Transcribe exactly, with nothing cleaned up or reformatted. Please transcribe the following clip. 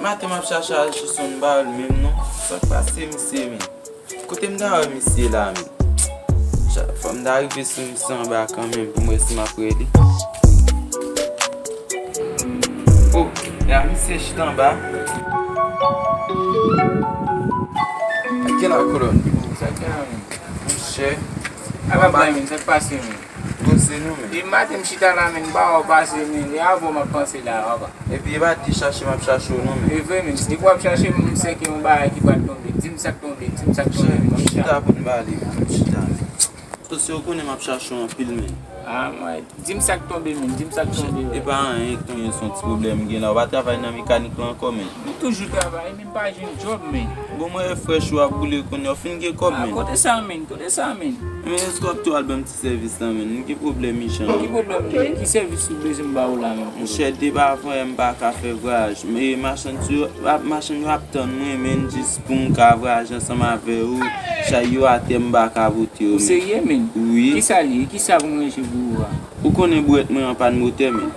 Maten m ap chache Alchison, m pa wè l menm non. Sa k pase misye menm? Kote m ta wè misye la menm? Cha- Fò m ta rive sou misye anba kanmenm pou m wè si m ap rele. Oh, la misye chita anba. Gen la kolòn. Sa k gen la menm? Monchè. Ala bay menm, sa k pase menm? Bon, se nou menm. Depi maten m chita la menm, m pa wè w pase menm. E avè w m ap panse la, papa. Epi e pa di chache m ap chache w non menm. E vre menm, depi w ap chache m, m sèke yon bagay ki pral tonbe. Di m sa k tonbe, di m sa k tonbe. Monchè, menm m chita pou n pale, menm m chita. Sosye, ou konnen m ap chache w anpil menm. Ah, mwen, di m sa k tonbe menm, di m sa k tonbe. E pa anyen k tonbe, se yon ti pwoblèm m gen la. Ou pa travay nan mekanik la ankò menm? M toujou travay, men m pa jwenn djòb menm. Bon, mwen wè frèch ou ap boule kounye a, ou fin gen kòb menm. Ah, kote sa menm, kote sa menm? Men èske w ap tou al ban m ti sèvis la menm? M gen pwoblèm ijan. Ki pwoblèm? Ki sèvis ou bezwen m ba ou la menm? Monchè, depi avan yè m pa ka fè vwayaj. Men machann yo ap, machann yo ap tann mwen, men jis pou m ka vwayaje ansanm avè ou. Chay yo atè, m pa ka pote yo menm. Ou serye menm? Wi. Kisa l ye? Kisa pou m ranje pou ou a? Ou konnen bwèt mwen an pa n motè menm.